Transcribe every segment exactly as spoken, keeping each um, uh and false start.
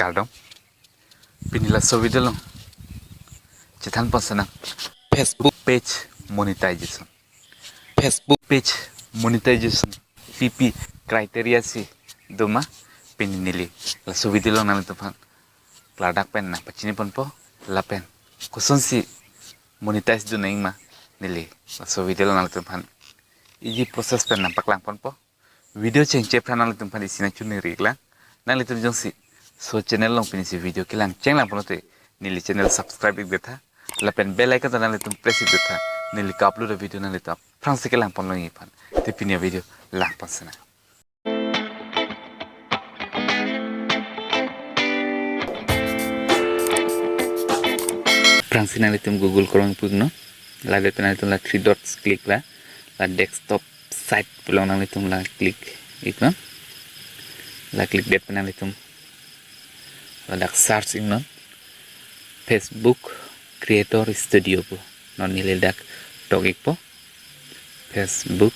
Kardom. Pini laso video along chethan pon senang Facebook page monetization. Facebook page monetization P P criteria si doma, pini neli laso video along nanglitumphan klardak pen nangpachini ponpo, lapen kosonsi monetize dun nangma, neli laso video along nanglitumphan iji process pen nangpaklang ponpo. Video chengche aphan nanglitumphan isi nangchuningri iklang. Nanglitum jongsi laso channel along pini si video kelang chenglang pon te, neli channel subscribe ik detha, lapen bell icon ta nanglitum press ik detha, neli ka-upload a-video nanglitum aphrangsi kelang pon longji aphan. Te pini video lang pon senang. Aphrangsi nanglitum Google Chrome pu iknon. Ladet pen nanglitum la three dots click la, la desktop site pu along nanglitum la click iknon. La click det pen nanglitum ladak search iknon, Facebook Creator Studio pu. Non neli dak tok ikpo, Facebook,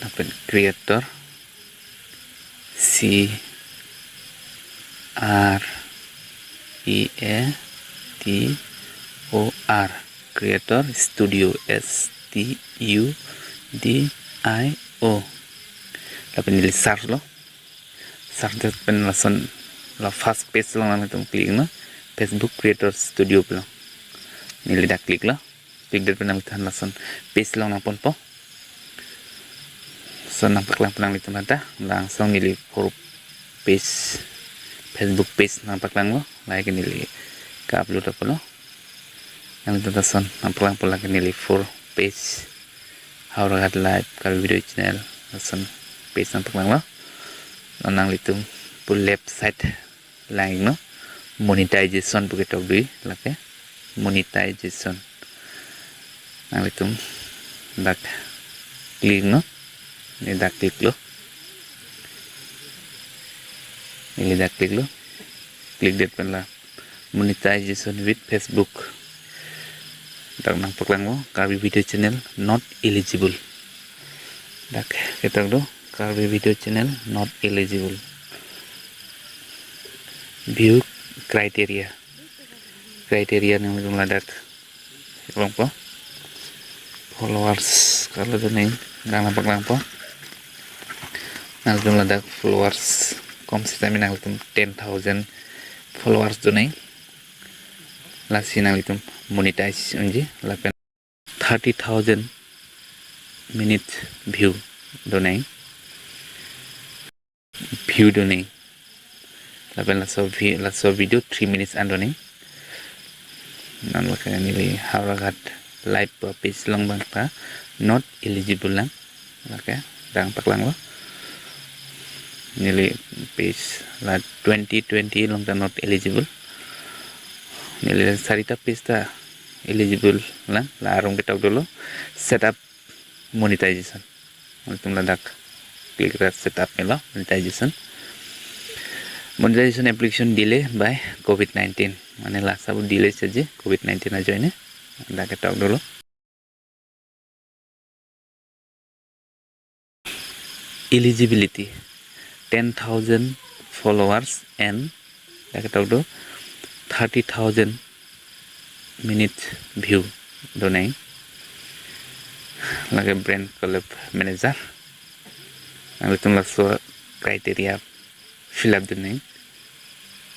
lapen Creator, C R E A T O R, Creator Studio, S T U D I O. Lapen neli search lo. Search det pen lason la first page along nanglitum click iknon, Facebook Creator Studio pu along. Neli dak click lo. Click det pen nanglitum lason page along nangponpo. Lason nangpaklang pon nanglitum anta, langsung neli four page, Facebook page nangpaklanglo, lahai ke neli ka-upload apotlo. Nanglitum lason nangpaklang pon, lahai ke neli four page, Howraghat Live Karbi Video Channel, lason page nangpaklanglo. Non nanglitum pu left side lang iknon, monetization pu ketok dui, lake monetization. Nanglitum dak click iknon, neli dak click lo. Neli dak click lo. Click det pen la monetization with Facebook. Dak nangpaklanglo, Karbi Video Channel not eligible. Dak ketok do, Karbi Video Channel not eligible. View criteria. Criteria nanglitum ladak longpo. Followers kalo do nang, dak nangpaklangpo. Nanglitum ladak followers kom sitame nanglitum ten thousand followers do nang. Lasi nanglitum monetize unji, lapen thirty thousand minute view do nang. View do nang. Lapen laso vi-, laso video three minutes an do nang. Non lake neli Howraghat Live page along abang ta not eligible lang. Lake dak nangpaklanglo. Neli page la twenty twenty along ta not eligible. Neli sarita page ta eligible lang. La arum ketok dolo, setup monetization. Nanglitum ladak click ra setup melo monetization. Monetization application delay by COVID nineteen. Mane la sabo delay chaji COVID nineteen ajoine. Dak ketok dolo. Eligibility, ten thousand followers and dak ketok do thirty thousand minute view do nang. Lake brand collab manager. Nanglitum laso criteria fill up do nang.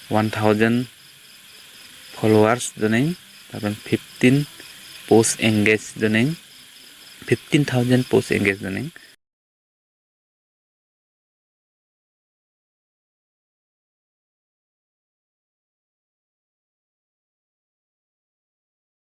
One thousand followers do nang, lapen fifteen post engage do nang, fifteen thousand post engage do nang.